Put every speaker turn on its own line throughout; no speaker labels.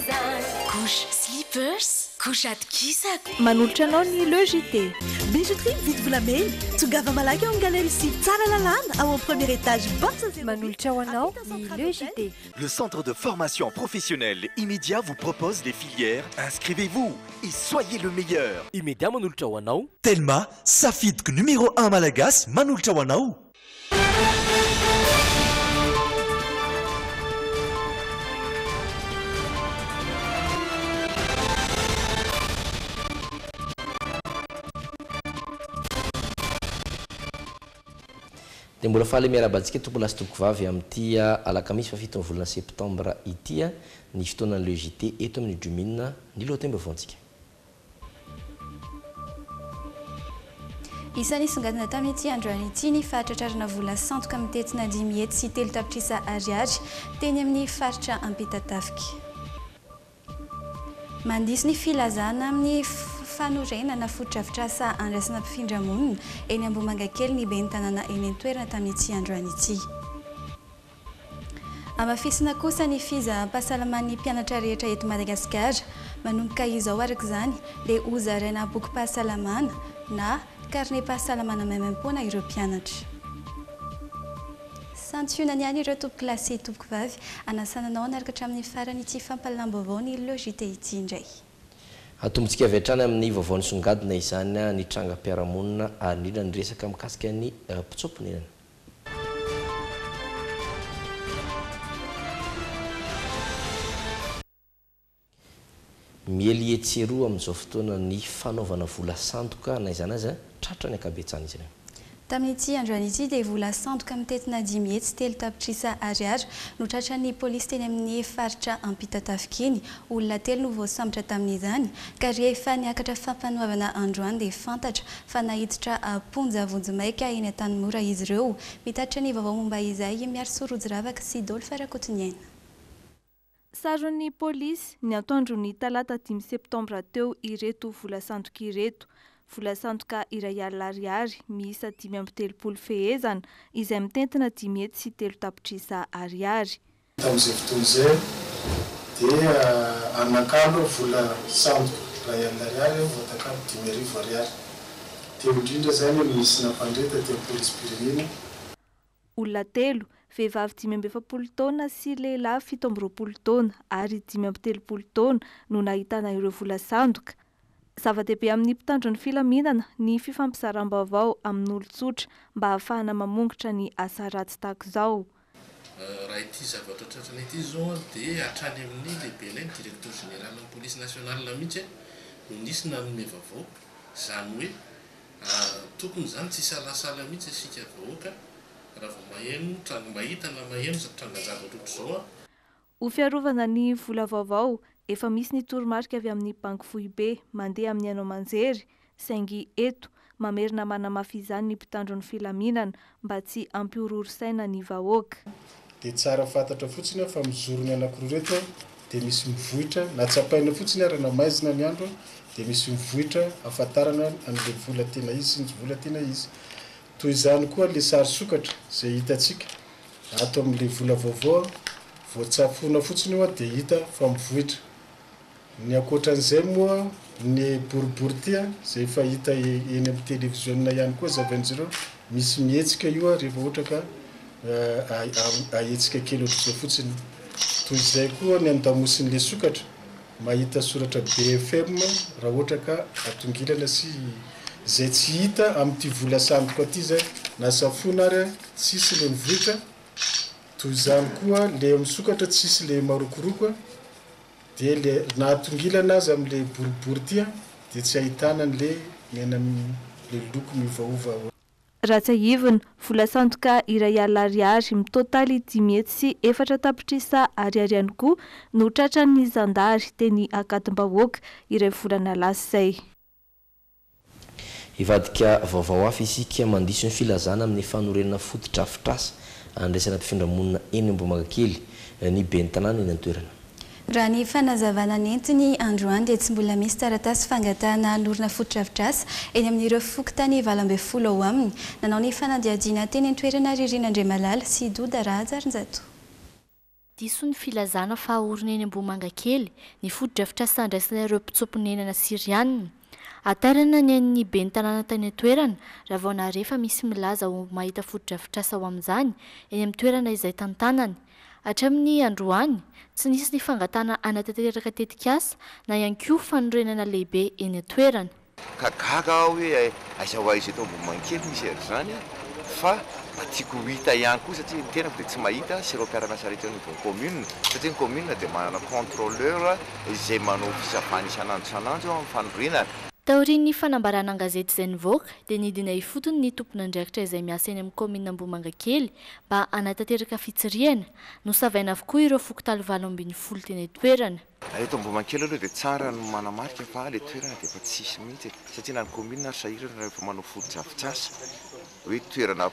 izany. Couche slippers, couche atokisako.
Manolotra anao ny Le JT.
Bijouterie mividy volamena. Tongava malaky ao amin'ny Galerie Sivy Tsaralalàna ao amin'ny premier étage box 08
Manolotra ho anao
ampita
ny
Central
Le
Hotel.
JT.
Le centre de formation professionnelle Immédia vous propose les filières. Inscrivez-vous et soyez le meilleur.
Immédia manolotra ho anao.
Telma, safidiko numéro 1 malagasy manolotra ho anao.
Dia mbola faly miarahaba antsika tompolahy sy tompokovavy amin'ity alakamisy fahafiton'ny volana septambra ity ny fotoanan'ny Le JT eto amin'ny Drumin ny lohatenim-baovaontsika.
Isan'ny nisongadina tamin'ity androany ity ny fahatratrarana vola sandoka mitentina 503 tapitrisa ariary teny amin'ny faritra Ampitatafika. Mandiso ny filazana amin'ny fanorenana fotodrafitrasa andraisana mpifindra-monina eny Ambohimangakely ny ben'ny tanàna eny an-toerana tamin'ity androany ity. Hamafisina kosa ny fizaham-pahasalaman'ny mpianatra rehetra eto Madagasikara. Manomboka izao araka izany dia hozaraina bokim-pahasalamana na karnem-pahasalamana maimaimpoana ireo mpianatra. Santionany ihany ireo tompokolahy sy tompokovavy anasana anao hanaraka hatramin'ny farany ity fampahalalam-baovao ny Le JT ity indray.
Atombontsika avy hatrany amin'ny vaovao nisongadina izany ny trangam-piarahamonina ary indrindra ny resaka mikasika ny mpitsoa-ponenana. Miely etsy sy eroa amin'izao fotoana ny fanaovana vola sandoka na izany aza tratra ny ankabetsahan'izy ireo.
Tamin'ity androany ity dia vola sandoka mitentina 503 tapitrisa ariary no tratran'ny polisy teny amin'ny faritra Ampitatafika iny. Olona telo no voasambotra tamin'izany ka rehefa niakatra fampanoavana androany dia fantatra fa naiditra am-ponja vonjimaika eny Antanimora izy ireo. Mitatitra ny vaovao momba izay i Miarisoa Rojiravaka sy Dolph Rakotoniaina.
Saron'ny polisy ny antoandron'ny talata dimy septambra teo ireto vola sandoka ireto. Vola sandoka 100 000 ariary miisa 35 fehezana izay mitentina 503 tapitrisa ariary.
Tamin'izay fotoana izay dia anakalo vola sandoka 100 000 ariary voatakalo 5000 ariary. Teo indrindra izany no nisy nampandre taty amin'ny polisim-pirenena.
Olona telo, vehivavy 45 taona sy lehilahy 27 taona ary 35 taona no nahitana ireo vola sandoka. Zava-dehibe amin'ny mpitandro ny filaminana ny fifampizaram-baovao amin'olon-tsotra mba hahafahana mamongotra ny asa ratsy tahaka izao.
Raha ity zavatra tratrana ity izao dia hatrany amin'ny lehibenay, ny directeur général ny police nationale mihitsy no nisy nanome vaovao. Izany hoe tokony izany tsy hisalasala mihitsy isika vahoaka raha vao maheno tranga, mahita na maheno trangan-javatra ohatr'izao.
Ho fiarovana ny vola vaovao, efa misy ny toromarika avy amin'ny banky foibe mandeha amin'ny haino aman-jery, saingy eto mamerina manamafy izany ny mpitandro ny filaminana mba tsy hampihorohoro saina ny vahoaka.
Dia tsara fantatra fotsiny fa mijoro ny anankiroa ireto dia misy mivoitra, na tsapaina fotsiny ary na maizina ny andro dia misy mivoitra ahafantarana an'ilay vola tena izy sy ny tsy vola tena izy. Toy izany koa ilay sary sokatra izay hitantsika ato amin'ilay vola vaovao, vao tsafoina fotsiny io dia hita fa mivoitra. Ny ankoatran'izay moa ny boribory ity izay efa hita eny amin'ny televiziona ihany koa zavain'izy ireo, misy mihetsika io rehefa ohatra ka ahetsika kely ohatr'izao fotsiny. Toy izay koa ny an-damosin'ilay sokatra, mahita soratra BFM raha ohatra ka atongilana sy izay tsy hita amin'ity vola sandoka ity izay, na safoina ary tsisy ilay mivoitra, toy izany koa ilay misokatra tsisy ilay marokoroko dia ilay na atongilana aza amin'ilay boribory ity dia tsy ahitana an'ilay mena ilay loko miovaova.
Raha tsiahivina, vola sandoka 100 000 ariary mitotaly 504 tapitrisa ariary ihany koa no tratran'ny zandary teny Ankadimbahoaka iray volana lasa izay.
Hivadika vaovao hafa isika mandiso ny filazana amin'ny fanorenana fotodrafitrasa andraisana mpifindra-monina eny Ambohimangakely ny ben'ny tanàna eny an-toerana.
Raha ny fanazavana nentiny androany dia tsy mbola misy taratasy fangatahana hanorina fotodrafitrasa eny amin'ireo fokontany 18 ao aminy. Nanao ny fanadihadiana teny an-toerana Ririna Andriamalala sy Doda Rahajarinjato.
Diso ny filazana fa haorina eny Ambohimangakely ny fotodrafitrasa handraisana ireo mpitsoa-ponenana Syriana. Hatairana ny an'ny ben'ny tanàna tany an-toerana raha vao nahare fa misy milaza ho mahita fotodrafitrasa ho amin'izany eny amin'ny toerana izay tantanany. Hatramin'ny androany, tsy nisy ny fangatahana hanatanteraka tetikasa na ihany koa fanorenana lehibe eny an-toerana.
Ka gaga aho hoe aiza ho aiza eto Ambohimangakely misy an'izany fa mba tiako ho hita ihany koa satria ny tenako dia tsy mahita sy ireo mpiara-miasa rehetra eo anivon'ny commune satria ny commune dia manana contrôleur izay manao fisavana isan'andro isan'andro eo amin'ny fanorenana.
Taorian'ny fanambarana an-gazety izay nivoaka dia nidina ifotony ny tompon'andraikitra izay miasa eny amin'ny kaominina Ambohimangakely mba hanatanteraka fitsirihana. Nosavaina avokoa ireo fokontany 18 teny an-toerana.
Raha eto Ambohimangakely aloha dia tsara ny manamarika fa ilay toerana dia efa tsisy mihitsy e, satria na ny commune ary sahirana rehefa manao fotodrafitrasa hoe toerana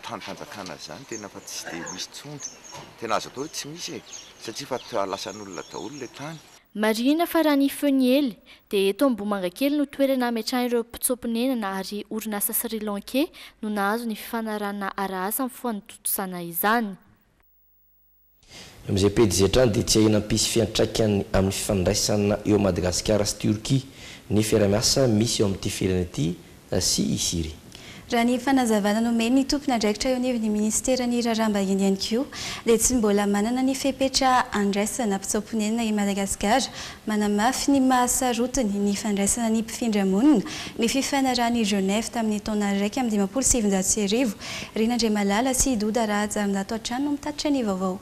tanim-panjakana izany tena efa tsy dia misy intsony, tena azo atao hoe tsy misy e, satria efa lasan'olona daholo ilay tany.
Marihina fa raha ny feo niely dia eto Ambohimangakely no toerana hametrahan'ireo mpitsoa-ponenana ary orinasa Sri Lankais no nahazo ny fifanarahana ara-asa amin'ny fanatontosana izany.
Eo amin'izay pejy izay hatrany dia tsy ahiana hampisy fiantraikany amin'ny fifandraisana eo Madagasikara sy Turquie ny fiaraha-miasa misy eo amin'ity firenena ity sy i Syrie.
Raha ny fanazavana nomen'ny tompon'andraikitra eo anivon'ny minisiteran'ny Raharaham-bahiny ihany koa dia tsy mbola manana ny fepetra handraisana mpitsoa-ponenana i Madagasikara. Manamafy ny maha sarotiny ny fandraisana ny mpifindra monina ny fifanarahan'i Genève tamin'ny taona 1951. Rina Andriamalala sy Doda Rahajarinjato hatrany no mitatitra ny vaovao.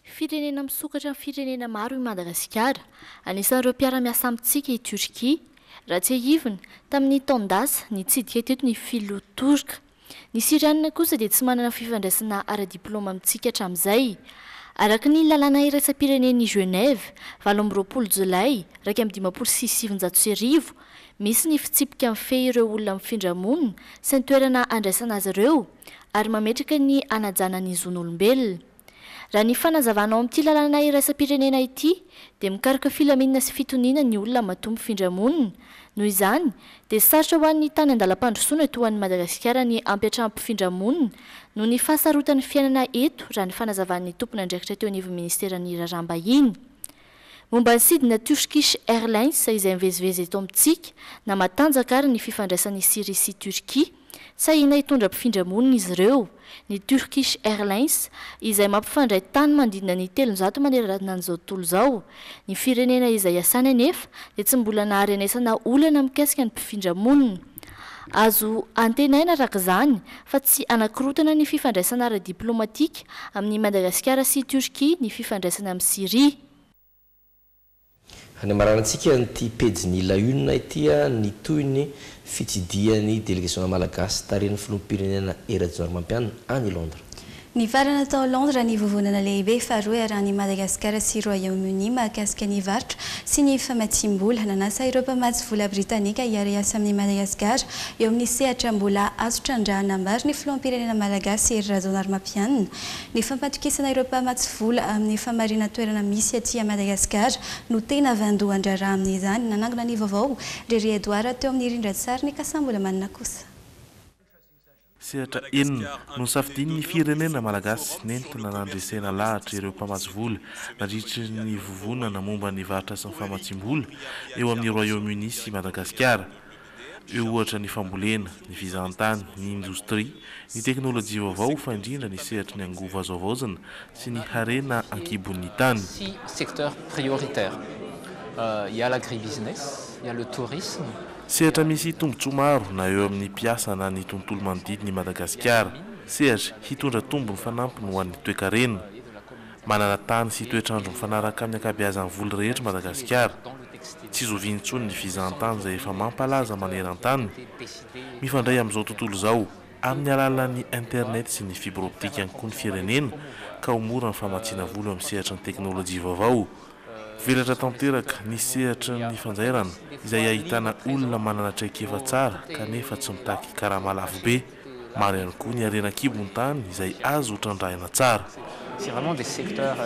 Firenena misokatra amin'ny firenena maro i Madagasikara. Anisan'ireo mpiara-miasa amintsika i Turquie. Raha tsiahivina, tamin'ny taon-dasa, nitsidika teto ny filoha Torka. Ny Syriana kosa dia tsy manana fifandraisana ara-diplaoma amintsika hatramin'izay. Araka ny lalàna iraisam-pirenen'i Genève, 28 jolay 1951, Misy ny fitsipika mifehy ireo olona mifindra monina sy ny toerana andraisana azy ireo ary mametraka ny hanajana ny zon'olombelona. Raha ny fanazavana ao amin'ity lalàna iraisam-pirenena ity dia mikaroka filaminana sy fitoniana ny olona matoa mifindra monina. Noho izany dia sarotra ho an'ny tany andalam-pandrosoana toa an'i Madagasikara ny hampiantrano mpifindra monina noho ny fahasarotan'ny fiainana eto raha ny fanazavan'ny tompon'andraikitra teo anivon'ny ministeran'ny raharaham-bahiny. Momba ny sidina Turkish Airlines izay mivezivezy eto amintsika, na matanjaka ary ny fifandraisan'i Syria sy Turquie, tsy ahiana hitondra mpifindra monina izy ireo. Ny Turkish Airlines, izay mampifandray tany manodidina ny 300 manerana an'izao tontolo izao. Ny firenena izay iasany anefa dia tsy mbola naharenesana olana mikasika ny mpifindra monina. Azo antenaina araka izany fa tsy hanakorotana ny fifandraisana ara-diplaomatika amin'i Madagasikara sy Turquie ny fifandraisana amin'i Syria.
Any amaranantsika an'ity pejin'ny La Une ity ny tohin'ny fitsidihan'ny delegasiona malagasy tarihin'ny filoham-pirenena Hery Rajaonarimampianina any Londres.
Nifarana tao Londres ny vovonana lehibe faharoa iarahan'i Madagasikara sy Royaume-Uni mahakasika ny varotra sy ny famatsiam-bola. Nanasa ireo mpamatsy vola britanika hiara-hiasa amin'i Madagasikara eo amin'ny sehatra mbola azo trandrahana maro ny filoham-pirenena malagasy Hery Rajaonarimampianina. Ny fampatokisana ireo mpamatsy vola amin'ny famarinan-toerana misy aty Madagasikara no tena vaindohan-draharaha amin'izany. Nanangona ny vaovao Riri Edouard teo amin'ny rindran-tsary ny Kasam-bola kosa.
Sehatra enina no nosafidian'ny firenena malagasy nentina nandresena lahatra ireo mpamatsy vola nandritry ny vovonana momba ny varotra sy ny famatsiam-bola eo amin'ny Royaume-Uni sy Madagasikara. Eo ohatra ny fambolena, ny fizahantany, ny indostria, ny teknolojia vaovao fa indrindra ny sehatry ny angovo azo havaozina sy ny harena ankibon'ny tany.
Six secteurs prioritaires. Il y a l'agribusiness, il y a le tourisme.
Sehatra misy tombontsoa maro na eo amin'ny mpiasa na ny tontolo manodidina i Madagasikara. Sehatra hitondra tombony fanampiny ho an'ny toekarena. Manana tany sy toetr'andro mifanaraka amin'ny ankabeazan'ny voly rehetra Madagasikara. Tsy zoviana intsony ny fizahantany izay efa mampalaza maneran-tany. Mifandray amin'izao tontolo izao amin'ny alalan'ny internet sy ny fibre optique ihany koa ny firenena ka ho mora ny famatsiana vola eo amin'ny sehatry ny teknolojia vaovao. Velatra tanteraka ny sehatry ny fanjairana izay ahitana olona manana traikefa tsara kanefa tsy mitaky karama lafo be. Maro ihany koa ny harena an-kibon'ny tany izay azo trandrahina tsara.
C'est vraiment des secteurs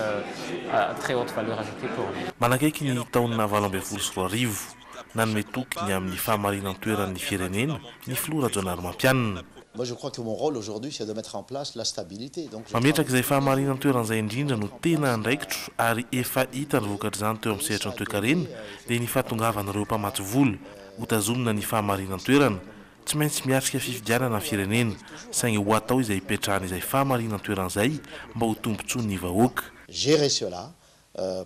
à très haute valeur ajoutée pour nous.
Manakaiky ny taona 2018, nanome toky ny amin'ny fahamarinan-toeran'ny firenena ny filoha Rajaonarimampianina.
Moi, je crois que mon rôle aujourd'hui, c'est de mettre en place la stabilité. Donc, je
Mametraka izay fahamarinan-toerana izay indrindra no tena andraikitro ary efa hita ny vokatr'izany teo amin'ny sehatry ny toekarena dia ny fahatongavan'ireo mpamatsy vola. Hotazomina ny fahamarinan-toerana. Tsy maintsy miatrika fifidianana ny firenena, saingy ho atao izay hipetrahana izay fahamarinan-toerana izay mba ho tombontsoan'ny vahoaka.
Gérer cela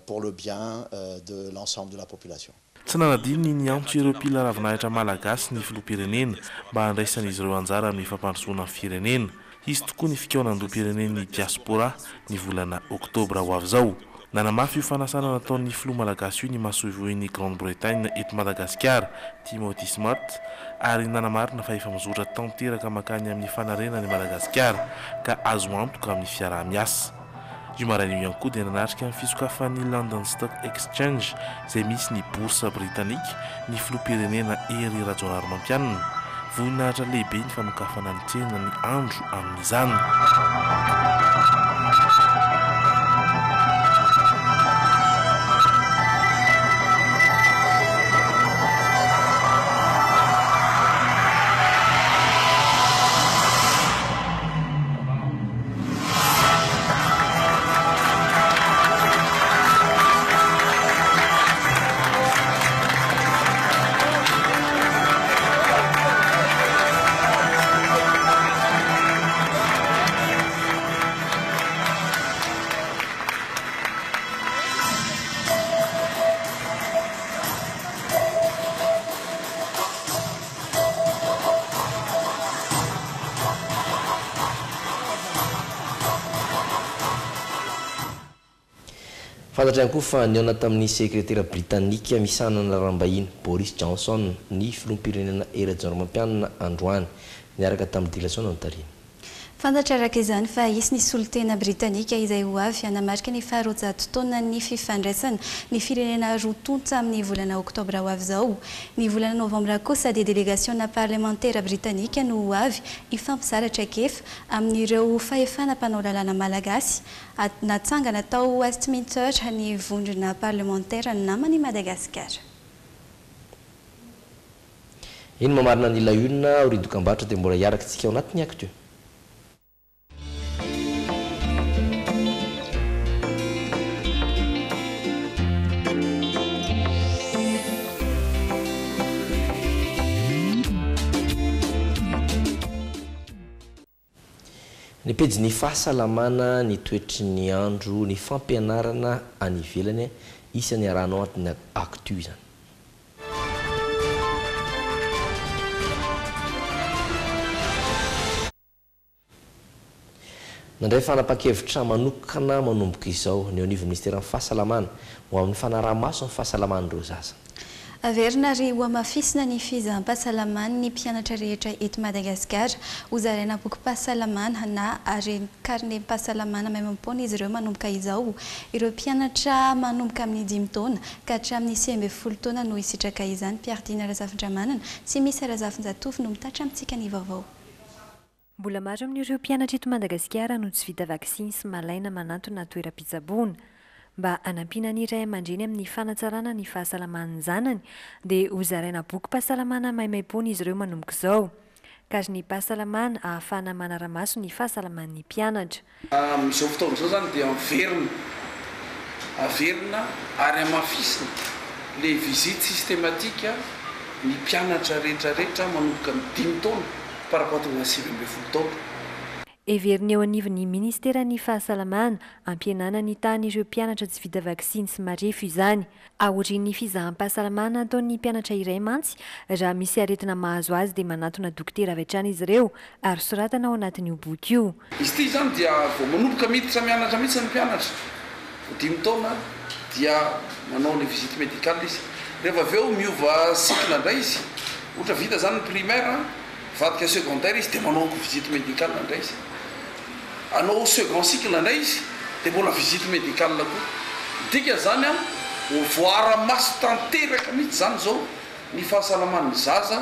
pour le bien de l'ensemble de la population.
Tsy nanadino ny niantso ireo mpila ravinahitra malagasy ny filoham-pirenena mba handraisan'izy ireo anjara amin'ny fampandrosoana ny firenena. Hisy tokoa ny fikaonandoham-pirenen'ny diaspora ny volana oktobra ho avy izao. Nanamafy io fanasana nataon'ny filoha malagasy io ny masoivohin'i Grande-Bretagne eto Madagasikara, Timothy Smart, ary nanamarina fa efa mizotra tanteraka mankany amin'ny fanarenana i Madagasikara ka azo antoka amin'ny fiaraha-miasa. Io maraina io ihany koa dia nanatrika ny fisokafan'ny London Stock Exchange izay misy ny Bourse Britanika ny filoham-pirenena Hery Rajaonarimampianina. Voninahitra lehibe ny fanokafana ny tsena ny andro amin'izany.
Fantatra ihany koa fa nihaona tamin'ny sekretera britanika misahana ny raharaham-bahiny, Boris Johnson, ny filoham-pirenena Hery Rajaonarimampianina androany, niaraka tamin'ny delegasionina notarihiny.
Fantatra araka izany fa hisy ny solontena britanika izay ho avy hanamarika ny faharoanjato taonan'ny fifandraisana ny firenena roa tonta amin'ny volana oktobra ho avy izao. Ny volana novambra kosa dia delegasiona parlemantera britanika no ho avy hifampizara traikefa amin'ireo fahefana mpanao lalàna malagasy. Natsangana tao Westminster ny vondrona parlemantera naman'i Madagasikara.
Iny mamarina ny la une aorian'ny dokambarotra dia mbola hiaraka isika ao anatin'ny actu. Ny pejin'ny fahasalamana, ny toetry ny andro, ny fampianarana any ivelany, isan'ny arahanao anatin'ny actu izany. Nandray fanapahan-kevitra manokana manomboka izao ny eo anivon'ny minisiteran'ny Fahasalamana ho amin'ny fanaraha-maso ny fahasalaman'ireo zaza.
Averina ary hohamafisina ny fizaham-pahasalaman'ny mpianatra rehetra eto Madagasikara. Hozaraina bokim-pahasalamana na karnem-pahasalamana maimaimpoana izy ireo manomboka izao. Ireo mpianatra manomboka amin'ny dimy taona ka hatramin'ny 19 taona no hisitraka izany. Pierre Dina Razafindramanana sy Misa Razafinjatovo no mitatra amintsika ny vaovao.
Mbola maro amin'ireo mpianatra eto Madagasikara no tsy vita vaksiny sy malaina manantona toeram-pitsaboana. Mba hanampiana ny ray aman-dreny amin'ny fanatsarana ny fahasalaman'ny zanany dia hozaraina bokim-pahasalamana maimaimpoana izy ireo manomboka izao. Karinem-pahasalamana ahafahana manara-maso ny fahasalaman'ny mpianatra.
Amin'izao fotoana izao izany dia miverina, averina ary hamafisina ilay visite systématique ny mpianatra rehetra rehetra manomboka ny dimy taona par rapport tonga 19 taona.
Heverin'ny eo anivon'ny minisiteran'ny Fahasalamana hampihenana ny tahan'ireo mpianatra tsy vita vaksiny sy marefo izany. Aorian'ny fizaham-pahasalamana ataon'ny mpianatra iray mantsy, raha misy aretina mahazo azy dia manatona dokotera avy hatrany izy ireo ary soratana ao anatin'io boky io.
Izy ity izany dia vao manomboka miditra mianatra mihitsy ny mpianatra, vao dimy taona dia manao ilay visite médicale izy. Rehefa avy eo miova cycle indray izy, ohatra vita izany ny primaire, mivadika secondaire izy dia manao visite médicale indray izy. Hanao second cycle indray izy dia mbola visite médicale koa. Midika izany an, ho voara-maso tanteraka mihitsy izany izao ny fahasalaman'ny zaza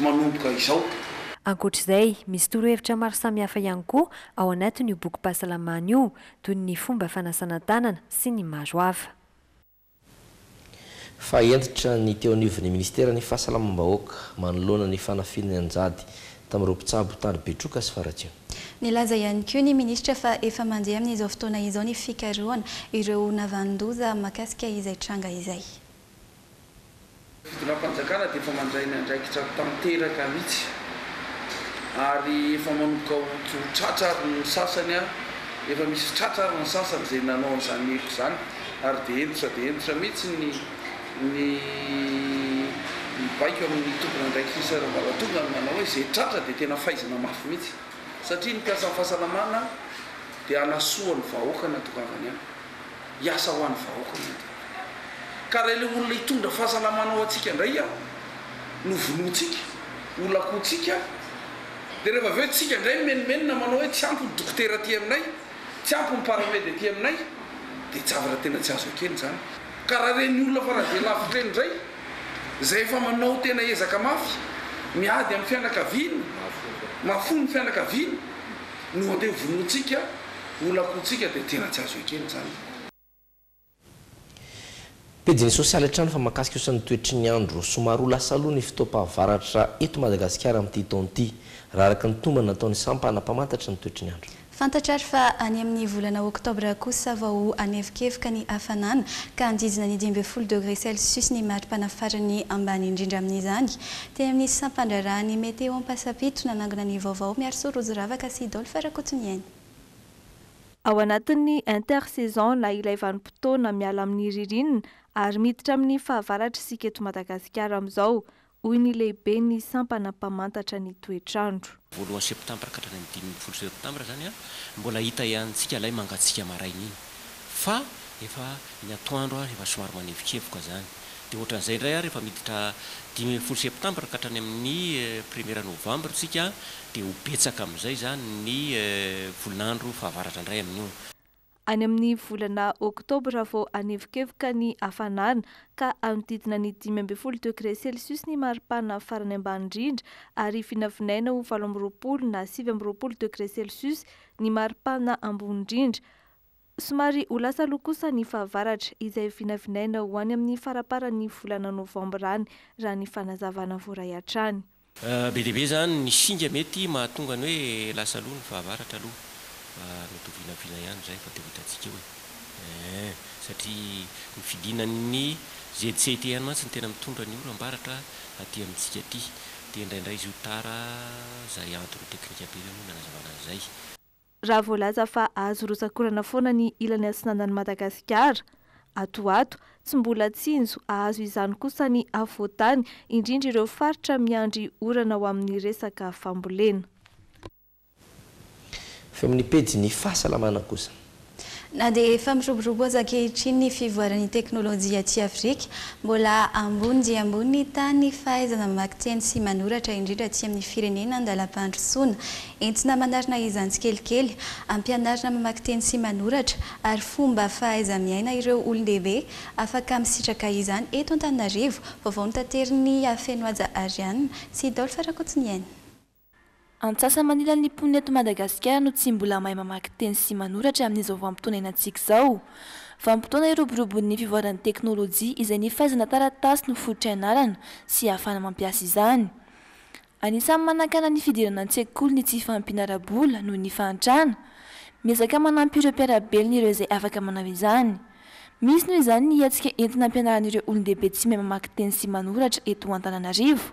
manomboka izao.
Ankoatra izay, misy torohevitra maro samihafa ihany koa ao anatin'io bokim-pahasalamana io, toy ny fomba fanasana tanana sy ny maro hafa.
Fa hentitra ny teo anivon'ny minisiteran'ny Fahasalamam-bahoaka manoloana ny fanafiana nianjady tamin'ireo mpitsabo tany Betroka sy Faratsiho.
Nilaza ihany koa ny minisitra fa efa mandeha amin'izao fotoana izao ny fikarohana ireo navanon-doza mahakasika izay tranga izay.
Ny fitondram-panjakana dia efa mandray ny andraikitra tanteraka mihitsy ary efa manomboka ho tratra ary ny sasany, efa misy tratra ary ny sasany izay nanao an'izany heloka izany ary dia hentitra dia hentitra mihitsy ny ny ny baiko amin'ny tompon'andraikitra isan-ambaratonga manao hoe izay tratra dia tena faizina mafy mihitsy satria ny mpiasan'ny fahasalamana dia hanasoa ny vahoaka natongavany any. hiasa ho an'ny vahoaka ny antoka. Ka raha ilay olona hitondra fahasalamana ho antsika indray an, no vonointsika, holakointsika, dia rehefa avy eo tsika indray mimenomenona manao hoe tsy ampy ny dokotera aty aminay, tsy ampy ny paramed aty aminay, dia javatra tena tsy azo ekena izany. Ka raha ireny olona faran'izay lavitra ireny indray, izay efa manao tena ezaka mafy, miady amin'ny fianakaviana, mahafoy ny fianakaviana, no andeha hovonointsika, Holakointsika dia tena tsy azo ekena izany.
Pejin'ny sosialy hatrany fa mahakasika osa ny toetry ny andro. Somary ho lasa aloha ny fotoam-pahavaratra eto Madagasikara amin'ity taona ity, raha araka ny tombana nataon'ny sampana mpamantatra ny toetry ny andro.
Fantatra ary fa any amin'ny volana oktobra kosa vao hanevokevoka ny hafanana ka handidina ny 15 degré celsius ny maripana farany ambany indrindra amin'izany. Teny amin'ny sampandraharahan'ny Météo Ampasampito nanangona ny vaovao Miarisoa Rojo Ravaka sy Dolph Rakotoniaina.
Ao anatin'ny intersaison na ilay vanim-potoana miala amin'ny ririnina ary miditra amin'ny fahavaratra isika eto Madagasikara amin'izao, hoy ny lehiben'ny sampana mpamantatra ny toetr'andro.
Voalohany septambra ka hatrany amin'ny 15 septambra izany mbola hita ihany tsika ilay mangatsiaka maraina iny fa efa ny atoandro ary efa somary manevokevoka izany dia ohatran'izay indray ary efa miditra 15 septambra ka hatrany amin'ny premier novembre tsika dia ho betsaka amin'izay izany ny volon'andro fahavaratra indray amin'io.
Any amin'ny volana oktobra vao hanevokevoka ny hafanana ka hanodidina ny 15 degré celsius ny maripana farany ambany indrindra ary vinavinaina ho 28 na 29 degré celsius ny maripana ambony indrindra. Somary ho lasa aloha kosa ny fahavaratra, izay vinavinaina ho any amin'ny faramparan'ny volana novambra any, raha ny fanazavana voaray hatrany.
Be dia be izany ny singa mety mahatonga ny hoe lasa aloha ny fahavaratra aloha fa mety ho vinavina ihany izay fa dia ho hitantsika eo e! Eeh! Satria ny fidinan'ny ZCT ihany mantsy no tena mitondra ny oram-baratra aty amintsika aty dia indraindray izy io tara izay antony teknika be ireo moa nanazavana an'izay.
Raha voalaza fa azo rotsak'orana foana ny ilany atsinanan'i Madagasikara, ato ho ato, tsy mbola tsinjo hahazo izany kosa ny afovoantany, indrindra ireo faritra miandry orana ho amin'ny resaka fambolena.
Fa amin'ny pejin'ny fahasalamana kosa.
Na dia efa miroborobo aza ankehitriny ny fivoaran'ny teknolojia aty Afrika, mbola ambony dia ambony ny tahan'ny fahaizana mamaky teny sy manoratra, indrindra aty amin'ny firenena andalam-pandrosoana. Entina manarina izany tsikelikely, ampianarina mamaky teny sy manoratra ary fomba fahaiza-miaina ireo olon-dehibe afaka misitraka izany eto Antananarivo, vaovao notaterin'i Fenohaja Ariane sy Dolph Rakotoniaina.
Antsasa-manilan'ny mponina eto Madagasikara no tsy mbola mahay mamaky teny sy manoratra amin'izao vanim-potoana iainantsika izao. Vanim-potoana iroboroboan'ny fivoaran'ny teknolojia izay ny fahaizana taratasy no fototra ianarana sy ahafahana mampiasa izany. Anisan'ny manakana ny fidirana an-tsekoly ny tsy fahampiana ara-bola noho ny fahantrana. Miezaka manampy ireo mpiara-belona ireo izay afaka manao izany. Misy noho izany ny hetsika entina ampianarana ireo olon-dehibe tsy mahay mamaky teny sy manoratra eto Antananarivo.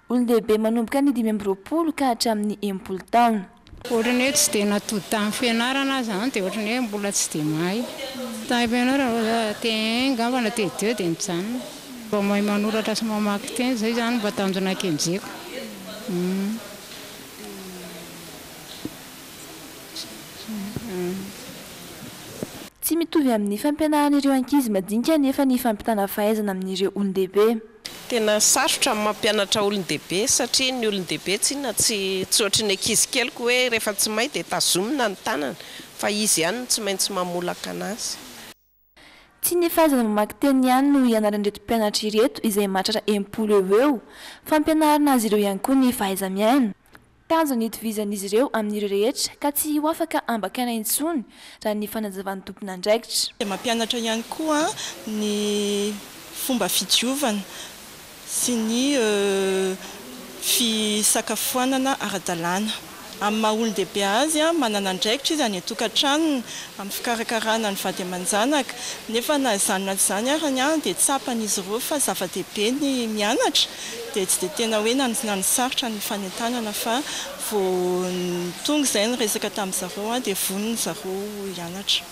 Olon-dehibe manomboka ny 25 ka hatramin'ny 60 taona.
Ohatran'ny hoe tsy dia natody tamin'ny fianarana aho izany dia ohatran'ny hoe mbola tsy dia mahay. Tamin'ny fianarana vao T1 angamba na T2 dia nijanona. Mba mahay manoratra sy mamaky teny izay izany mba tanjona kendreko.
Tsy mitovy amin'ny fampianarana ireo ankizy madinika anefa ny fampitana fahaizana amin'ireo olon-dehibe.
Tena sarotra ny mampianatra olon-dehibe satria ny olon-dehibe tsinona tsy tsy ohatry ny ankizy kely ko hoe rehefa tsy mahay dia tazomina ny tanana fa izy ihany no tsy maintsy mamolaka anazy.
Tsy ny fahaizana mamaky teny ihany no ianaran'ireto mpianatra ireto izay mahatratra 60 eo ho eo fa ampianarina azy ireo ihany koa ny fahaiza-miaina. Tanjona ny hitovizan'izy ireo amin'ireo rehetra ka tsy ho afaka ambakaina intsony raha ny fanazavan'ny tompon'andraikitra.
Dia mampianatra ihany koa ny fomba fidiovana sy ny fisakafoanana ara-dalàna. Amin'ny maha olon-dehibe azy, manana andraikitra izy any an-tokantranony amin'ny fikarakarana ny vady aman-janaka. Nefa na izany na tsy izany arany dia tsapan'izy ireo fa zava-dehibe ny mianatra dia tsy dia tena hoe nanosarotra ny fanentanana fa vao tonga izay niresaka tamin-dry zareo dia vonona zareo hianatra.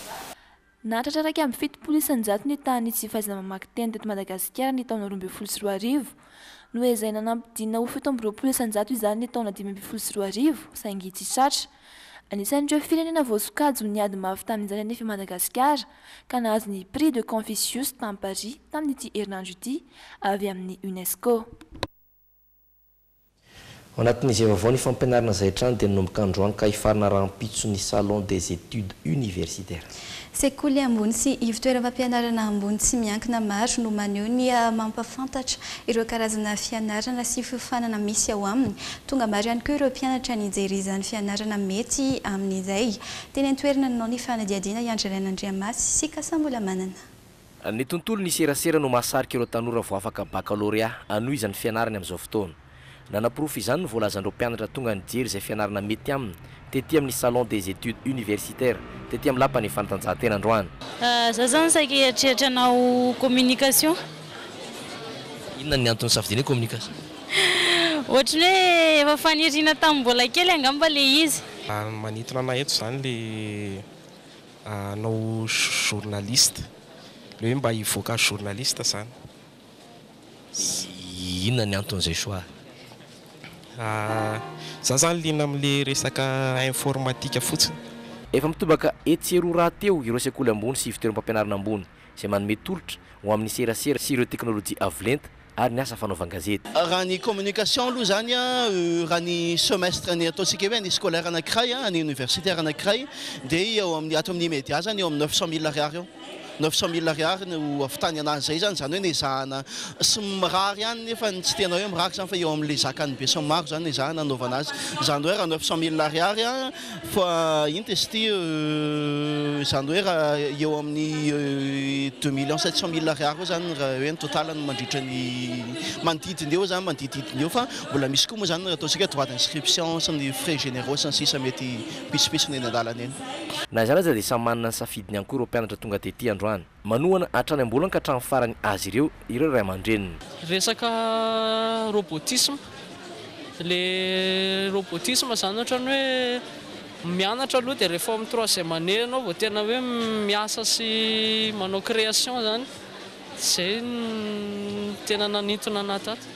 Nahatratra 71% ny tahan'ny tsy fahaizana mamaky teny teto Madagasikara ny taona 2012. Noezahina nampidinina ho 27% izany ny taona 2015, saingy tsy tratra. Anisan'ireo firenena voasokajy ho niady mafy tamin'izany anefa i Madagasikara, ka nahazo ny Prix de Confucius tany Paris tamin'ity herinandro ity avy amin'ny Unesco.
Ao anatin'izay vaovao ny fampianarana izay hatrany dia nanomboka androany ka hifarana rahampitso ny Salon des études universitaires.
Sekoly ambony sy ivon-toeram-pampianarana ambony tsy miankina maro no maneho ny mampahafantatra ireo karazana fianarana sy fiofanana misy ao aminy. Tonga maro ihany koa ireo mpianatra nijery izany fianarana mety amin'izay. Teny an-toerana nanao ny fanadihadiana i Andry Rainandriamasy sy Kasambolamanana.
Ny tontolon'ny serasera no mahasarika ireo tanora vao afaka bakalorea hanohizany fianarany amin'izao fotoana. Nanaporofo izany ny voalazan'ireo mpianatra tonga nijery izay fianarana mety aminy tety amin'ny Salon des études universitaires tety amin'ny lapan'ny fanatanjahantena androany.
Za zany saika hieritreritra hanao communication.
Inona ny antony nisafidiana hoe communication?
Ohatry ny hoe efa faniriana tamin'ny mbola kely angamba ilay izy.
Manintona anah eto izany le hanao journaliste, le hoe mba hivoaka journaliste zany.
Inona ny anton'izay choix?
Za zany liana amle resaka informatique fotsiny.
Efa mitobaka etsy sy eroa rahateo ireo sekoly ambony sy ivontoeram-pampianarana ambony izay manome tolotra ho amin'ny serasera sy ireo teknolojia avo lenta ary ny asa fanaovan-gazety.
Raha ny communication aloha izany raha ny semestre ny ataontsika hoe année scolaire anankiray, année universitaire anankiray dia eo amin'ny ato amin'ny media izany eo amin'ny 900 000 ariary eo. 900 000 ariary no ahavitany anazy izay izany, izany hoe nezahana sy mirary ihany nefa tsy tena hoe mirary izany fa eo amin'ilay zakan'ny besinimaro izany nezahana nanaovana azy. Izany hoe raha 900 000 ariary Fa inona izy ity izany hoe raha eo amin'ny 2 700 000 ariary eo izany raha hoe ny total-ny mandritra ny manodidina eo izany, manodidididina eo fa mbola misy koa moa izany ny ataontsika hoe droit d'inscription sy ny frais généraux sy ny sisa mety pitsopitsony eny an-dalana eny.
Na izany aza dia samy manana ny safidiny ihany koa ireo mpianatra tonga tety androany. Manohana hatrany am-boalohany ka hatramin'ny farany azy ireo ireo ray aman-dreniny.
Resaka robotisme, le robotisme zany ohatran'ny hoe mianatra aloha dia rehefa ao amin'ny troisième année ianao vao tena hoe miasa sy manao création zany, zay no tena nanintona anah tato.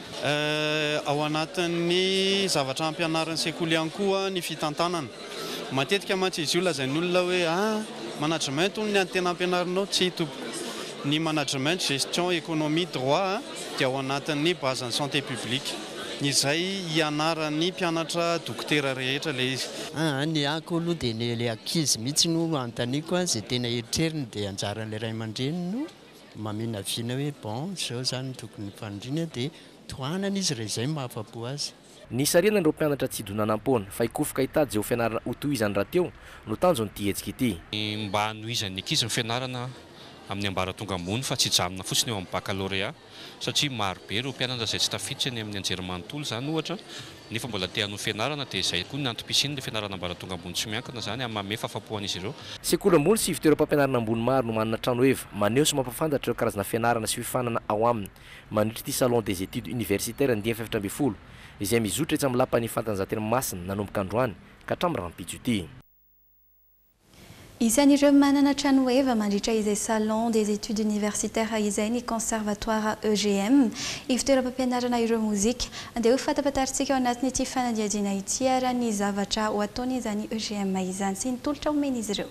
Ao anatin'ny zavatra ampianarin'ny sekoly ihany koa ny fitantanana. Matetika mantsy izy io lazain'ny olona hoe ah, management hono ny tena ampianarinao, tsia tompoko. Ny management, gestion, économie, droit dia ao anatin'ny base ny santé publique, izay ianaran'ny mpianatra dokotera rehetra ilay izy.
Aa ny ako aloha dia ny ilay ankizy mihitsy no anontaniako a, izay tena eritreriny dia anjaran'ilay ray aman-dreny no maminavina hoe bon izao izany no tokony faniriany dia tohanana izy raha izay no mahafa-po azy.
Nisarihana ireo mpianatra tsy hidonanam-poana fa hikofoka hitady izay ho fianarana hotohizany rahateo no tanjon'ity hetsika ity.
Mba hanohizan'ny ankizy ny fianarana amin'ny ambaratonga ambony fa tsy hijanona fotsiny eo amin'ny baccalauréat satria maro be ireo mpianatra izay tsy tafiditra eny amin'ny anjerimanontolo izany ohatra nefa mbola te hanohy fianarana dia izay koa ny antom-pisian'ilay fianarana ambaratonga ambony tsy miankina izany amin'ny manome fahafapo an'izy ireo.
Sekoly ambony sy ivontoeram-pampianarana ambony maro no manana trano heva maneho sy mampahafantatra ireo karazana fianarana sy fiofanana ao aminy mandritra ity Salon des études universitaires andiany faha-14 izay mizotra etsy amin'ny lapan'ny Fantanjahantena Mahamasina nanomboka androany ka hatramin'ny rahampitso ity.
Isan'ireo manana tranoheva mandritra izay Salon des études universitaires izay ny Conservatoire EGM, ivontoeram-pampianarana ireo mozika. Andeha ho fantapantarintsika ao anatin'ity fanadihadiana ity ara ny zavatra ho ataon'izany EGM izany sy ny tolotra omen'izy ireo.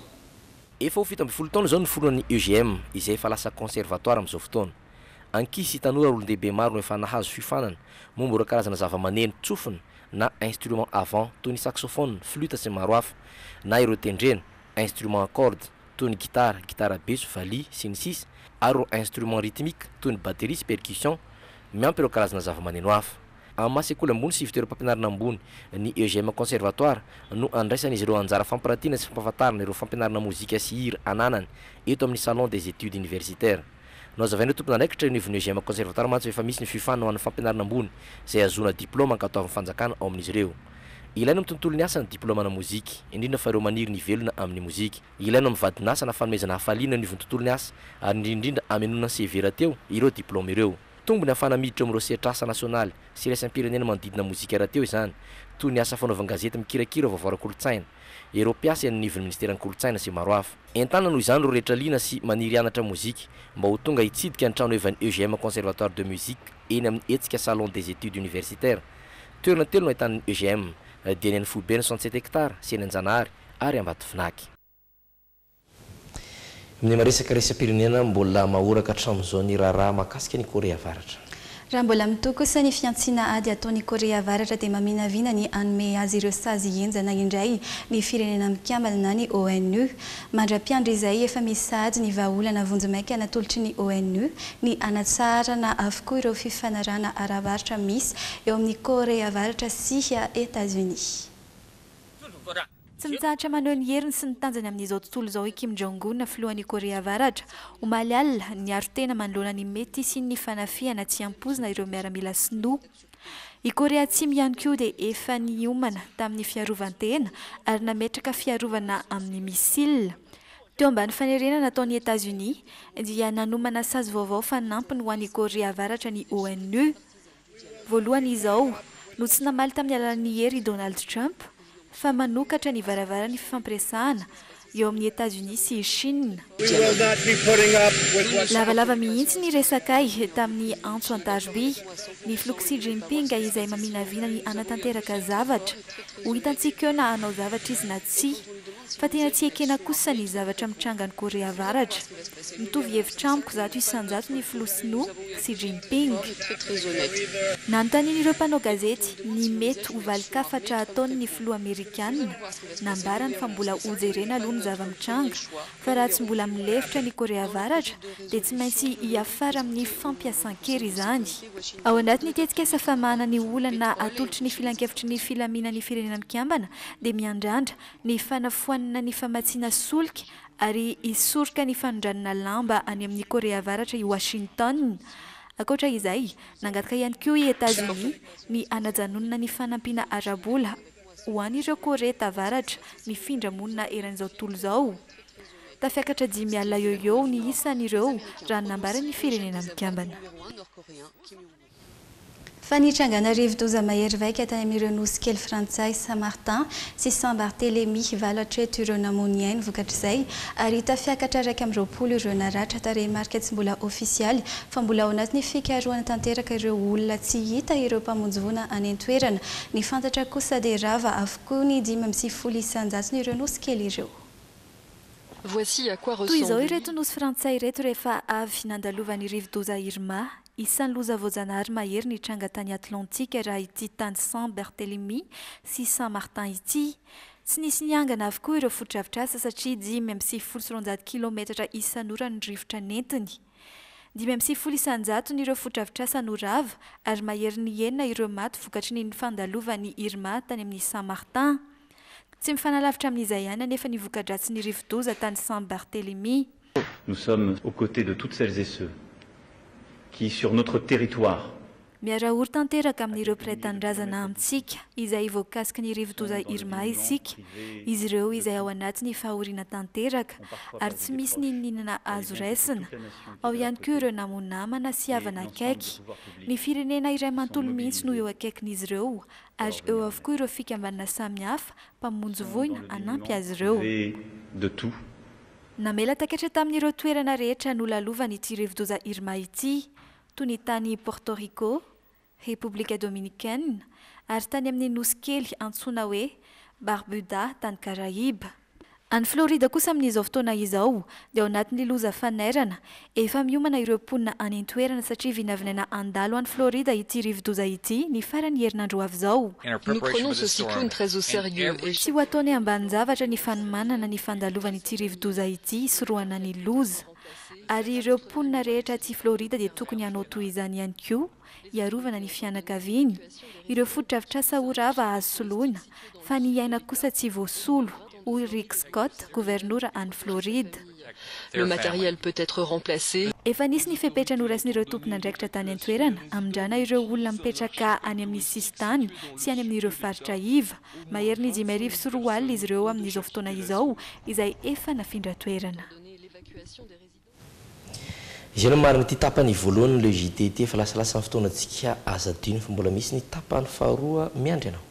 Efa ho 17 taona izao niforonan'ny EGM, izay efa lasa Conservatoire amin'izao fotoana. Ankizy sy tanora ary olon-dehibe maro no efa nahazo fiofanana momba ireo karazana zavamaneno tsofina na instruments à vent toy ny saxophone, flûte sy ny maro hafa, na ireo tendrena, instruments à cordes, toy ny gitara, gitara beso, valiha, sy ny sisa ary ireo instruments rythmiques toy ny batterie sy percussion, miampy ireo karazana zavamaneno hafa. Amin'ny maha sekoly ambony sy ivontoeram-pampianarana ambony ny EGM Conservatoire no andraisan'izy ireo anjara fampirantiana sy fampahafantarana ireo fampianarana mozika sy hira ananany eto amin'ny Salon des études universitaires. Nohazavain'ireo tompon'andraikitra eo anivon'ny EGM Conservatoire mantsy fa efa misy ny fiofanana ho an'ny fampianarana ambony izay ahazoana diplaoma ankatoavin'ny fanjakana ao amin'izy ireo. Ilaina amin'ny tontolon'ny asa ny diplaomana mozika, indrindra fa ireo maniry ny hivelona amin'ny mozika. Ilaina amin'ny vadin'asa na fanomezana hafaliana eo anivon'ny tontolon'ny asa ary indrindra indrindra hamenoana ny CV rahateo ireo diplaoma ireo. Tombony ahafahana miditra eo amin'ireo sehatr'asa nasionaly sy iraisam-pirenena manodidina mozika rahateo izany, toy ny asa fanaovan-gazety mikirakira vaovao ara-kolontsaina, ireo mpiasa eny anivon'ny ministeran'ny kolontsaina sy maro hafa. Entanina noho izany ireo rehetra liana sy maniry hianatra mozika mba ho tonga hitsidika ny trano hevan'ny EGM Conservatoire de Musique eny amin'ny hetsika Salon des études universitaires. Toerana telo no ahitana ny EGM, dia ny any Foibe ny 67 hectares sy eny Anjanahary ary Ambatovinaky. Ny maresaka iraisam-pirenena, mbola mahoraka hatramin'izao ny raharaha mahakasika an'i Korea Avaratra.
Raha mbola mitohy kosa ny fihantsiana ady ataon'i Korea Avaratra dia maminavina ny hanome azy ireo sazy henjana indray ny Firenena Mikambana na ny ONU. Mandra-piandry izay efa misy sahady ny vahaolana vonjimaika natolotry ny ONU ny hanatsaharana avokoa ireo fifanarahana ara-barotra misy eo amin'i Korea Avaratra sy Etazonia.
Tsy mitsahatra maneho ny heriny sy ny tanjany amin'izao tontolo izao i Kim Jong-un, filohan'i Korea Avaratra. Omaly alina, niaro tena manoloana ny mety hisian'ny fanafihana tsy ampoizina ireo miaramila sinoa. I Korea Atsimo ihany koa dia efa niomana tamin'ny fiarovan-tena ary nametraka fiarovana amin'ny missiles. Teo ambany fanerena nataon'i Etazonia, dia nanomana sazy vaovao fanampiny ho an'i Korea Avaratra ny ONU. Voalohany izao no tsy namaly tamin'ny alalan'ny hery i Donald Trump fa manokatra ny varavaran'ny fifampiresahana eo amin'i Etazonia sy i Chine. Lavalava mihitsy ny resakay tamin'ny antso an-taroby. Ny filoha Xi Jinping izay maminavina ny hanatanteraka zavatra. Ho hitantsika eo na hanao zavatra izy na tsia. Fa tena tsy ekena kosa ny zavatra mitranga any Korea Avaratra. Mitovy hevitra amiko 100% ny filoha sinoa Xi Jinping. Nanontanian'ireo mpanao gazety ny mety ho valin-kafatra ataon'ny filoha amerikana, nambarany fa mbola hojerena aloha ny zava-mitranga, fa raha tsy mbola milefitra ny Korea Avaratra dia tsy maintsy hiafara amin'ny fampiasan-kery izany. Ao anatin'ny tetikasa famahana ny olana atolotry ny Filankevitry ny Filaminan'ny Firenena Mikambana dia miandrandra ny fanafoanana ny famatsiana solika ary hisoroka ny fanondranana lamba any amin'i Korea Avaratra i Washington. Ankoatra izay, nangataka ihany koa i Etazonia ny hanajanonana ny fanampiana ara-bola ho an'ireo Korea Tavaratra mifindra monina eran'izao tontolo izao. Tafiakatra 50 eo ho eo ny isan'ireo raha ny nambaran'ny Firenena Mikambana.
Fa nitrangana rivodoza mahery vaika tany amin'ireo nosy kely frantsay Saint-Martin sy Saint-Barthélemy. Valo hatreto ireo namoy ny ainy vokatr'izay ary tafiakatra 21 ireo naratra. Tarehimarika tsy mbola ofisialy fa mbola ao anatin'ny fikarohana tanteraka ireo olona tsy hita ireo mpamonjy voina any an-toerana. Ny fantatra kosa dia rava avokoa ny 95 isan-jaton'ireo nosy kely ireo.
Voici à quoi
Toy izao
ressemble
ireto nosy frantsay ireto rehefa avy nandalovan'ny rivodoza Irma. Isan'ny loza voajanahary mahery nitranga tany Atlantika raha ity tany Saint Barthélemy sy Saint Martin ity. Tsy nisy niangana avokoa ireo fotodrafitrasa satria 295 kilaometatra isan'ora ny rivotra nentiny. 95 isan-jaton'ireo fotodrafitrasa no rava ary maherin'ny enina ireo maty vokatry ny fandalovan'ny Irma tany amin'ny Saint Martin. Tsy mifanalavitra amin'izay ihany anefa ny voka-dratsin'ny rivodoza tany Saint Barthélemy.
Nous sommes aux côtés de toutes celles et ceux qui, sur notre territoire,
Miara-ory tanteraka amin'ireo mpiray tanindrazana amintsika izay voakasiky ny rivodoza Irma isika, izy ireo izay ao anatin'ny fahoriana tanteraka ary tsy misy n'inon'inona azo raisina. Ao ihany koa ireo namoa namana sy havana akaiky. Ny firenena iray manontolo mihitsy no eo akaikin'izy ireo ary eo avokoa ireo fikambanana samihafa mpamonjy voina hanampy azy ireo.
De tout.
Namela taketra tamin'ireo toerana rehetra nolalovany ity rivodoza Irma ity, toy ny tany Porto Rico, Repoblika Dominicaine, ary tany amin'ny nosy kely antsoina hoe Barbuda tany Karaiba. Any Florida kosa amin'izao fotoana izao dia ao anatin'ny loza fanairana, efa miomana ireo mponina any an-toerana satria vinavinaina handalo any Florida ity rivodoza ity ny faran'ny herinandro ho avy izao.
Nous prenons ce cyclone très au sérieux et.
Tsy ho ataony ambanin-javatra ny fanomanana ny fandalovan'ity rivodoza ity hisorohana ny loza. Ary ireo mponina rehetra aty Florida dia tokony hanao toy izany ihany koa hiarovana ny fianakaviany. Ireo fotodrafitrasa ho rava azo soloina, fa ny aina kosa tsy voasolo.
hoy Rick Scott, governora any Floride.
Le matériel peut être remplacé.
Efa nisy ny fepetra noraisin'ireo tompon'andraikitra tany an-toerana hamindrana ireo olona mipetraka any amin'ny sisintany sy any amin'ireo faritra iva. Maherin'ny 2005 izy ireo amin'izao fotoana izao izay efa nafindra toerana.
Izay no marina ity tapany voalohany le JT ity efa lasalasa ny fotoanantsika aza adino fa mbola misy ny tapany faharoa miandry anao.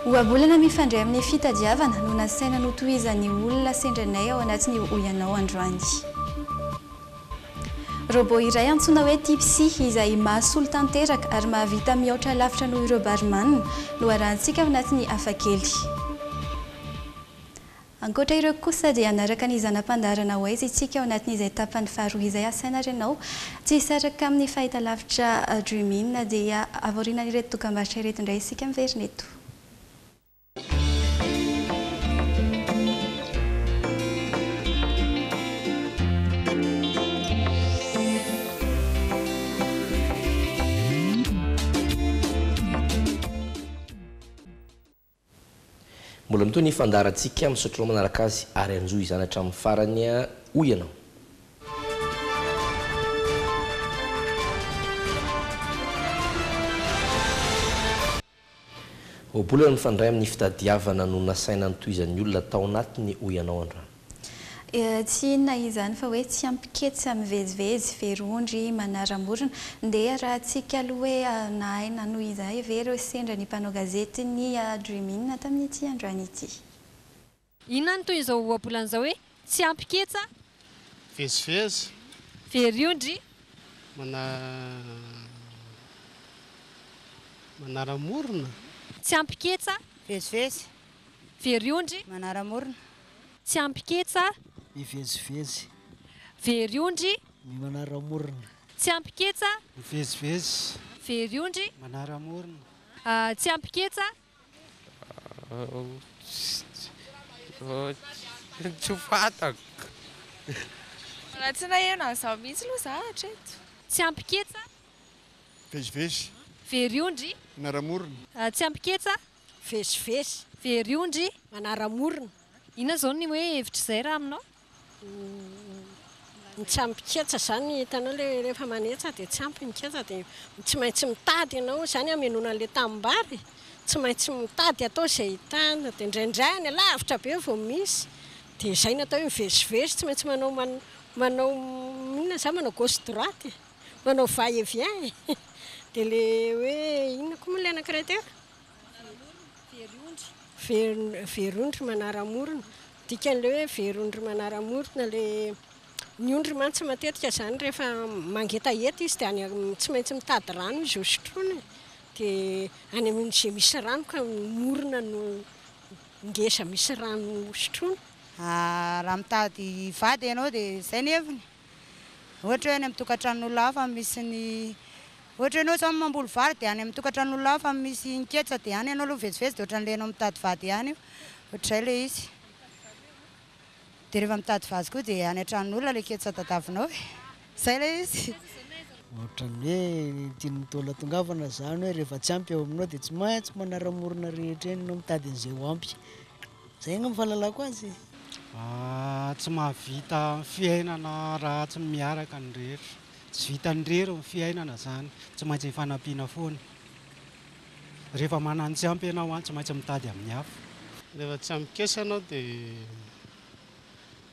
Ohabolana mifandray amin'ny fitadiavana no nasaina notohizan'ny olona sendranay ao anatin'ny Hoy Ianao androany. Robot iray antsoina hoe Tipsy izay mahasolo tanteraka ary mahavita mihoatra lavitra noho ireo barman no arahantsika ao anatin'ny hafakely. Ankoatra ireo kosa dia hanaraka ny zana-pandaharana ho aiza isika ao anatin'izay tapany faharoa izay asaina ary ianao tsy hisaraka amin'ny fahitalavitra Dream In dia avy aorianan'ireto dokambarotra ireto indray isika miverina eto.
Mbola mitohy ny fandaharantsika, misaotra anao manaraka azy ary hanjohy izany hatramin'ny farany hoy ianao. Ohabolana mifandray amin'ny fitadiavana no nasaina notohizan'ny olona tao anatiny hoy ianao androany.
Tsy inona izany fa hoe tsy ampy ketsa mivezivezy, very ondry manara-morona. Ndeha arahantsika aloha hoe nahay nanohy izay ve ireo sendra ny mpanao gazety ny Dream In tamin'ity androany ity.
Inona no toy izao ohabolana izao hoe tsy ampy ketsa?
Vezivezy.
Very ondry.
Mana manara-morona.
Tsy ampy ketsa.
Vezivezy.
Very ondry.
Manara-morona.
Tsy ampy ketsa.
Mivezivezy.
Very ondry.
Manara-morona.
Tsy ampy ketsa.
Mivezivezy.
Very ondry.
Manara-morona.
Tsy ampy ketsa.
Tsy fantako.
Mbola tsy naheno an'izao mihitsy aloha za hatreto.
Tsy ampy ketsa.
Vezivezy.
Very ondry.
Manara-morona.
Tsy ampy ketsa.
Vezivezy.
Very ondry.
Manara-morona.
Inona izao ny hoe hevitr'izay raha aminao?
Ny tsy ampy ketsa izany, hitanao ilay rehefa manetsa dia tsy ampy ny ketsa dia tsy maintsy mitady ianao izany hamenoana an'ilay tanimbary, tsy maintsy mitady atao izay ahitana dia indraindray any alavitra be vao misy dia izay no atao hoe mivezivezy, tsy maintsy manao manao inona izany manao gauche droite e, manao va et vient e, dia ilay hoe inona koa moa ilay anankiray teo? Very ondry manara-morona. Dikan'ilay hoe very ondry manara-morona ilay ny ondry mantsy matetika izany rehefa mangetaheta izy dia any amin'ny tsy maintsy mitady rano izy hosotroina e. Dia any amin'izay misy rano ka morona no ngeza misy rano hosotroina.
Raha mitady vady ianao dia izay ny heviny. Ohatra hoe any amin'ny tokantranon'olona hafa misy ny ohatra hoe ianao izao mamboly vary dia any amin'ny tokantranon'olona hafa misy ny ketsa dia any ianao aloha mivezivezy dia ohatran'ilay ianao mitady vady ihany io. Ohatr'izay ilay izy. Dia rehefa mitady vady koa dia any an-tranon'olona ilay ketsa tadiavinao e. Izay ilay izy.
Ohatran'ny hoe ny tian'ny Ntaolo hatongavana izany hoe rehefa tsy ampy ao aminao dia tsy maintsy manara-morona rehetra eny ianao mitady an'izay ho ampy. Izay angamba fahalalako azy e.
Tsy mahavita fiainana raha tsy miaraka ny rehetra. Tsy vitan'ny irery ny fiainana izany, tsy maintsy ifanampiana foana. Rehefa manana ny tsy ampy ianao an, tsy maintsy mitady amin'ny hafa.
Rehefa tsy ampy ketsa ianao dia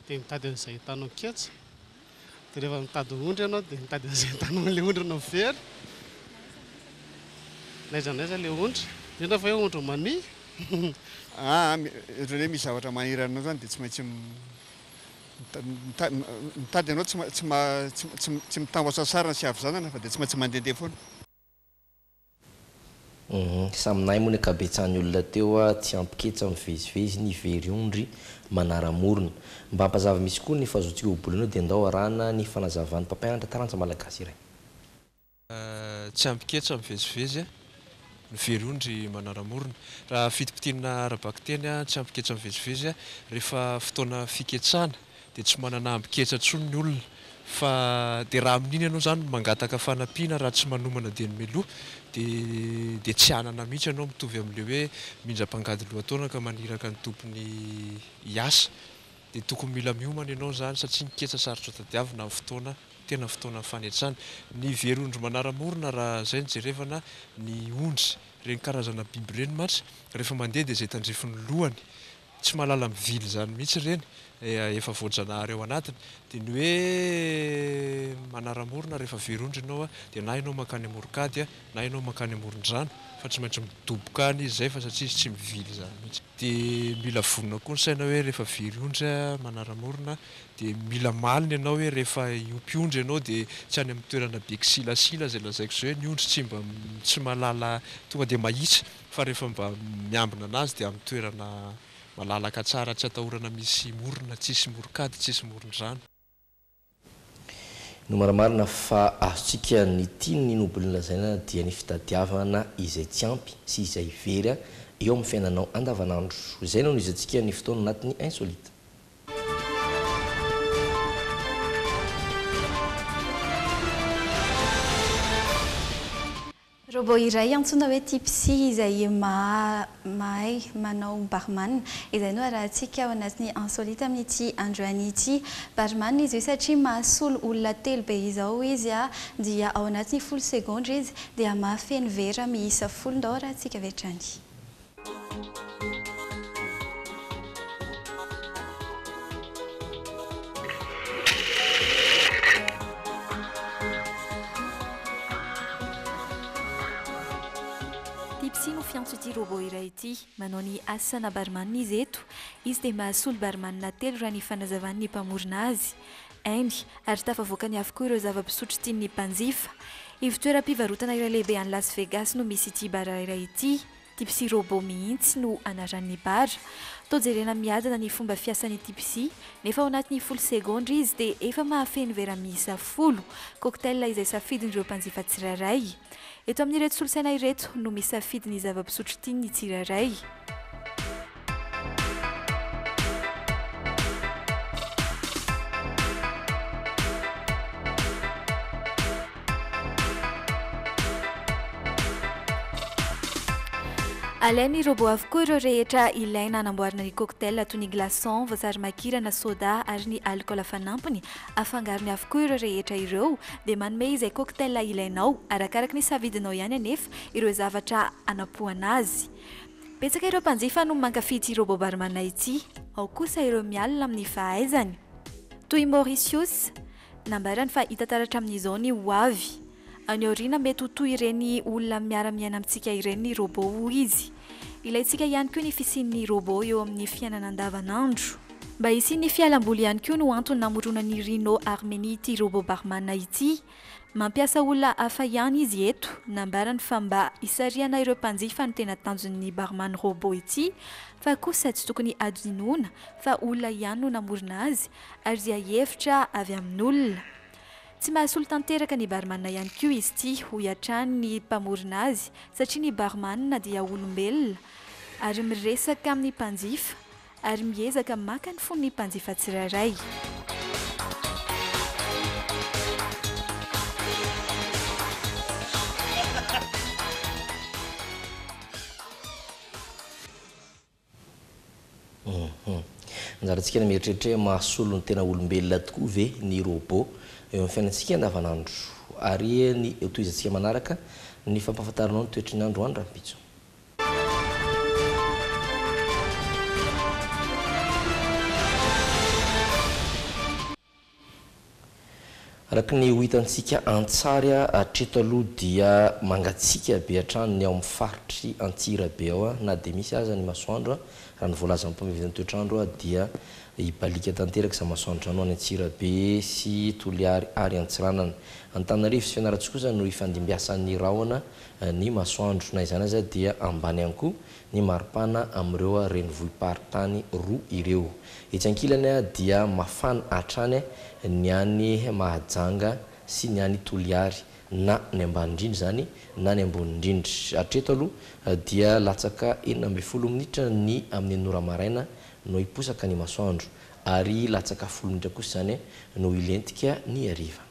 dia mitady an'izay ahitanao ketsa. Dia rehefa mitady ondry ianao dia mitady an'izay ahitanao an'ilay ondrinao very. N'aiza n'aiza ilay ondry, indrindra fa hoe ondry mania.
Aa ohatran'ny hoe misy zavatra manahirana anao zany dia tsy maintsy mitady ianao tsy tsy tsy mitambatra sarany sy havizanana fa dia tsy maintsy mandehandeha foana.
Samy nahay moa ny ankabetsahan'ny olona teo a, tsy ampy ketsa mivezivezy ny very ondry manara-morona. Mba hampazava misy koa ny fahazoantsika ohabolana io dia ndao arahana ny fanazavan'ny mpampianatra taranja malagasy iray.
Tsy ampy ketsa mivezivezy ny very ondry manara-morona. Raha fitipitiana ara-bakiteny, tsy ampy ketsa mivezivezy, rehefa fotoana fiketsana dia tsy manana amby ketsa intsony ny olona. Fa dia raha amin'iny ianao izany no mangataka fanampiana raha tsy manomana dieny mialoha dia dia tsy hanana mihitsy ianao mitovy amin'ilay hoe mindram-pangady lohataona ka maniraka ny tompony hiasa. Dia tokony mila miomana ianao izany satria ny ketsa sarotra tadiavina amin'ny fotoana tena fotoanan'ny fanetsana. Ny very ondry manara-morona raha izay no jerevana ny ondry, ireny karazana biby ireny mantsy rehefa mandeha dia izay tandrifin'ny lohany Tsy mahalala mivily izany mihitsy ireny, efa voajanahary ao anatiny. Dia ny hoe manara-morona rehefa very ondry ianao dia na ianao mankany amoron-kady na ianao mankany amoron-drano fa tsy maintsy midoboka any izy izay fa satria izy tsy mivily izany mihitsy. Dia mila vonona koa ny saina hoe rehefa very ondry manara-morona dia mila malina ianao hoe rehefa hiompy ondry ianao dia tsy any amin'ny toerana be kisilasila izay lazaiko izao hoe ny ondry tsy mba tsy mahalala tonga dia mahitsy Fa rehefa mba miambina anazy dia amin'ny toerana malalaka tsara tsy atahorana misy morona, tsisy moron-kady, tsisy moron-drano.
No marimarina fa azontsika ny tian'ny Nobel nolazaina dia ny fitadiavana izay tsy ampy sy izay very eo amin'ny fiainanao andavanandro. Izay no anohizantsika ny fotoana anatin'ny Insolite.
Robot iray antsoina hoe Tipsy izay mahay manao barman izay no arahantsika ao anatin'ny Insolite amin'ity androany ity. Barman izy io satria mahasolo olona telo be izao izy dia ao anatin'ny folo segondra izy dia mahafeno vera miisa folo. Ndao arahantsika avy hatrany. Tipsy no fiantso ity robot iray ity. Manao ny asana barman izy eto. Izy dia mahasolo barman telo raha ny fanazavan'ny mpamorona azy. Hainy ary tafavoakany avokoa ireo zava-pisotro tian'ny mpanjifa. Ivotoeram-pivarotana iray lehibe any Las Vegas no misy ity bar iray ity. Tipsy Robot mihitsy no anaran'ny bar. Toa jerena miadana ny fomba fiasan'ny Tipsy, nefa ao anatin'ny folo segondra izy dia efa mahafeno vera miisa folo, cocktail izay safidin'ireo mpanjifa tsirairay. Eto amin'ireto solosaina ireto no misafidy ny zava-pisotro tiany ny tsirairay. Alain'ny robot avokoa ireo rehetra ilaina hanamboarana ny cocktail toy ny glaçons, voasary makirana, soda ary ny alikaola fanampiny. Afangarony avokoa ireo rehetra ireo dia manome izay cocktail ilainao, arakaraka ny safidinao ihany anefa ireo zavatra anapohana azy. Betsaka ireo mpanjifa no mankafy ity robot barman ity, ao kosa ireo mialona amin'ny fahaizany. Toy i Mauritius, nambarany fa hita taratra amin'izao ny ho avy. Any aoriana mety ho toy ireny olona miara-miaina amintsika ireny ny robot hoy izy. Ilaintsika ihany koa ny fisian'ny robot eo amin'ny fiainana andavanandro. Mba hisian'ny fialamboly ihany koa no antony namoronan'i Rino Armeni ity robot barman ity. Mampiasa olona hafa ihany izy eto. Nambarany fa mba hisarihana ireo mpanjifa no tena tanjon'ny barman robot ity fa kosa tsy tokony hadinoina fa olona ihany no namorona azy ary dia hevitra avy amin'olona. Tsy mahasolo tanteraka ny barman ihany koa izy ity, hoy hatrany ny mpamorona azy, satria ny barman dia olombelona ary miresaka amin'ny mpanjifa ary miezaka maka ny fon'ny mpanjifa tsirairay.
Anjarantsika ny mieritreritra hoe mahasolo ny tena olombelona tokoa ve ny robot eo amin'ny fiainantsika andavanandro. Ary ny hotohizantsika manaraka ny fampahafantaranao ny toetry ny andro ho any rahampitso. Araka ny ho hitantsika an-tsary hatreto aloha dia mangatsiaka be hatrany ny ao amin'ny faritr'i Antsirabe ao na dia misy aza ny masoandro. Raha ny voalazan'ny mpamezivezin'ny toetr'andro dia hibaliaka tanteraka izany masoandro izany ho any Antsirabe sy Toliary ary Antsiranana. Antananarivo sy Fianarantsoa kosa no hifandimbiasan'ny rahona ny masoandro. Na izany aza dia ambany ihany koa ny maripana amin'ireo renivohi-paritany roa ireo. Etsy ankilany dia mafana hatrany ny any Mahajanga sy ny any Toliary, na ny ambany indrindra izany na ny ambony indrindra. Hatreto aloha dia latsaka 16 minitra ny amin'ny enina ora maraina no hiposaka ny masoandro ary latsaka folo minitra kosa izany no hilentika ny hariva.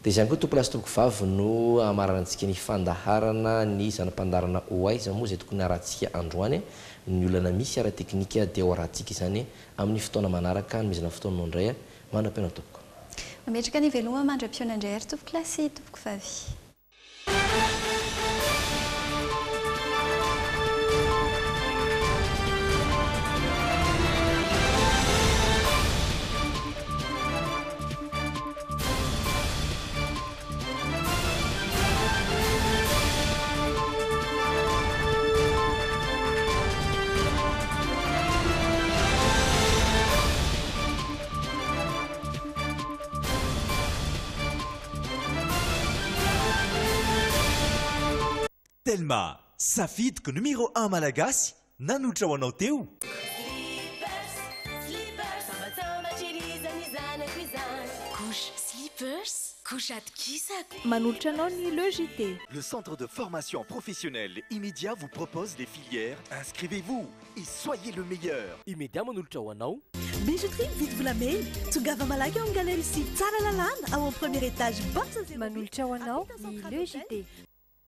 Dia izany koa tompolahy sy tompokovavy no hamaranantsika ny fandaharana ny zana-pandaharana Ho aiza moa izay tokony harahantsika androany. Ny olana misy ara-teknika dia ho arahantsika izany amin'ny fotoana manaraka hanomezana fotoana anao indray mandra-pihaona tompoko.
Mametraka ny veloma mandra-pihaona indray ary tompokolahy sy tompokovavy.
Telma, safidiko numéro un malagasy nanolotra ho anao teo.
Manolotra anao ny Le JT.
Le centre de formation professionnelle Immedia vous propose les filières Inscrivez-vous et soyez le meilleur.
Immedia manolotra ho anao.
Bijouterie mividy volamena, tongava malaky ao amin'ny galerie sivy Tsaralalàna ao amin'ny premier étage box zéro huit.
Manolotra ho anao ny Le JT.